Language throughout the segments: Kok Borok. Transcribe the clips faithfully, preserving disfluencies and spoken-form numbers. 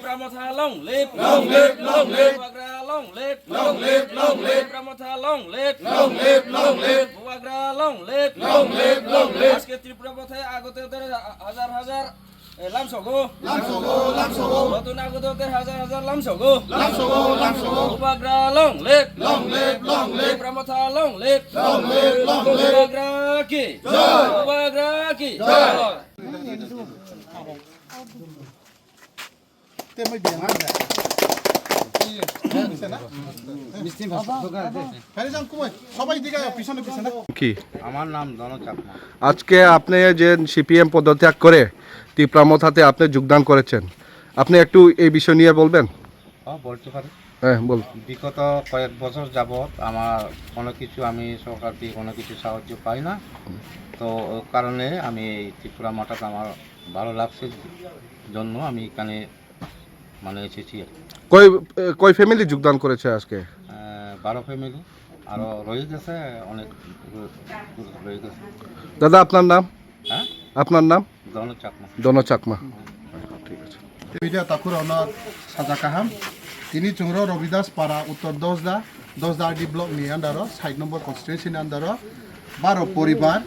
Tipra Motha long live, long live, long live. Bubagra long live, long live, long live. Tipra Motha long live, long live, long live. Bubagra long live, long live, long live. আজকে ত্রিপুরা পথে আগত হাজার হাজার, এ, লামসগো। লামসগো, লামসগো। নতুন আগত হাজার হাজার লামসগো। লামসগো, লামসগো। বুবাগ্রা long live। Long live, long live। Tipra Motha long live। Long live, long live। বুবাগ্রা কি? জয়। বুবাগ্রা কি? জয়। জয়। কি? আমার নাম ধন চাকমা। আজকে আপনি যে সিপিএম পদত্যাগ করে তিপ্রা মথাতে আপনি যোগদান করেছেন, আপনি একটু এই বিষয় নিয়ে বলবেন? হ্যাঁ, বলতে পারি। হ্যাঁ, বল। বিগত কয়েক বছর যাবত আমার কোনো কিছু, আমি সরকার থেকে কোনো কিছু সাহায্য পাই না। তো, ও কারণে আমি এই ত্রিপুরা মঠাতে আমার ভালো লাগছে জন্য আমি এখানে, মানে, এসেছি আর কি। কয়, এ, কয় ফ্যামিলি যোগদান করেছে আজকে? আহ, বারো ফ্যামিলি, আরও রয়ে গেছে, অনেক রয়ে গেছে। দাদা, আপনার নাম? হ্যাঁ? আপনার নাম? দন চাকমা। দন চাকমা। ঠিক আছে। Media takhurokno saja kaham. Tini chwngro Robidas Para Uttor Dosda, Dosda R D block ni under o, side number constituency ni under o, baro poribar,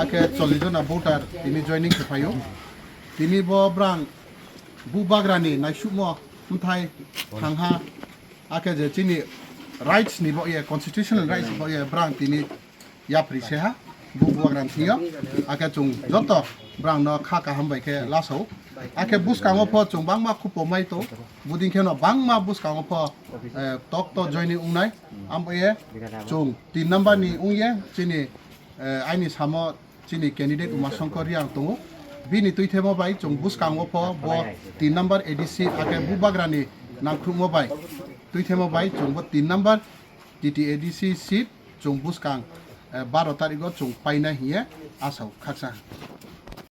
akhe chollish jona voter tini joining khe phaio. Tini bo brang bubagrani naisukmo mthai thangha, akhe je chini rights ni bo ye, constitutional rights ni bo ye, brang tini yapri se ha, bu bubagrani thing yo, akhe chwng joto brang no kha kaham bai khe lasao. Akhe bwskango pho chwng bangma khupo mai to, buding khe no bangma bwskango pho, eh, tok to joining wngnai, amo ye chwng tin number ni wng ye chini, eh, aini samo chini candidate Uma Shankar Reang tongo. Bini tuithemo bai chwng bwskango pho bo tin number A D C akhe bubagrani nangkhrumo bai tuithemo bai chwng bo tin number T T A D C seat chwng bwskang, eh, baro tarikgo chwng paina hiye asao khaksa.